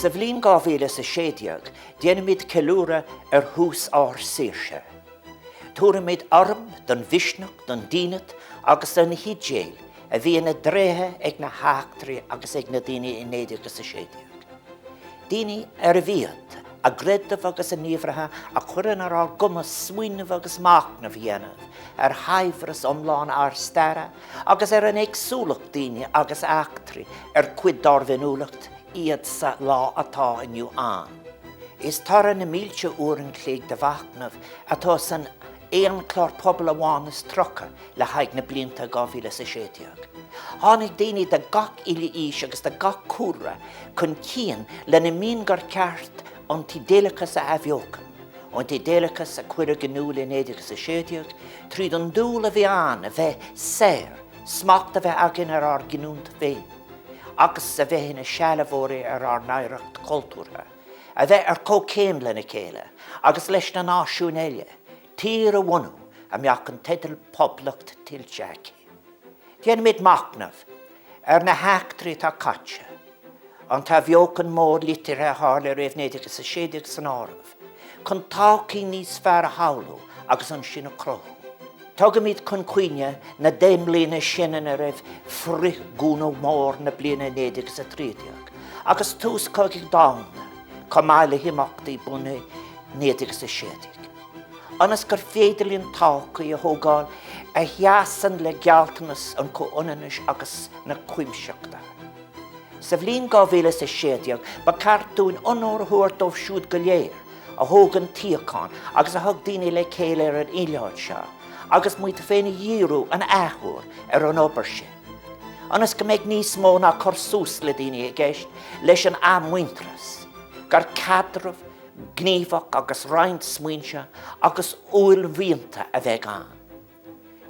Sa bhliain 2016, déanfaimid ceiliúradh ar thús ár saoirse. Tabharfaimid urraim don mhisneach, don dínit agus do na hidéil a bhí ina dtréithe ag na heachtraí agus ag na daoine i 1916. Daoine arbh iad a gcreideamh agus a ngníomhartha a chuireann ar ár gcumas smaoineamh agus machnamh a dhéanamh ar shaibhreas iomlán ár staire agus ar an éagsúlacht daoine agus eachtraí ar cuid dár bhféiniúlacht iad sa lá atá inniu ann. Is toradh na mílte uair an chloig de mhachnamh atá san aon chlár pobail amháin is 30 le haghaidh na blianta 2016. Tháinig daoine de gach uile aois agus de gach cúlra chun cinn lena mian gur cheart an t-idéalachas a athbheochan, an t-idéalachas a cuireadh in iúl i 1916 tríd an dúil a bhí ann a bheith saor, smacht a bheith againn ar ár gcinniúint féin agus a bheith ina sealbhóirí ar ár n-oidhreacht chultúrtha, a bheith ar comhchéim lena chéile agus leis na náisiúin eile, tír a bhunú a mbeadh an teideal Poblacht tuillte aici. Déanfaimid machnamh ar na heachtraí atá caite, an t-athbheochan mór liteartha a tharla roimh 1916 san áireamh, chun todhchaí níos fearr a shamhlú agus ansin a chruthú. Tugaimid chun cuimhne na 10 mbliana sin ina raibh frithdhúnadh mór na bliana 1913 agus tús Cogaidh Domhanda, chomh maith le himeachtaí bunaidh 1916, ionas gur féidir linn todhchaí a thógáil a sheasann le gealltanas an chomhionannais agus na cuimsitheachta. Sa bhliain 2016, ba cheart dúinn onóir a thabhairt dóibh siúd go léir a thóg an tsíocháin agus a thug daoine le chéile ar an oileán seo agus muid féin a dhíriú an athuair ar an obair sin, ionas go mbeidh níos mó ná cur suas le daoine i gceist leis an athmhuintearas, gur caidreamh gníomhach agus roinnt smaointe agus uaillmhianta a bheidh ann.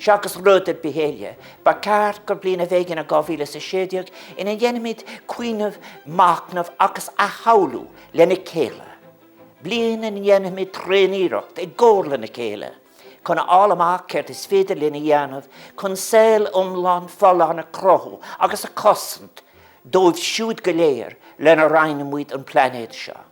Seachas rud ar bith eile, ba cheart gur bliain a bheidh in 2016 ina ndéanfaimid cuimhneamh, machnamh agus athshamhlú lena chéile, bliain ina ndéanfaimid tréaniarracht i gcomhar lena chéile chun a fháil amach céard is féidir linn a dhéanamh chun saol iomlán folláin a chruthú agus a chosaint dóibh siúd go léir lena roinnimid an plainéad seo.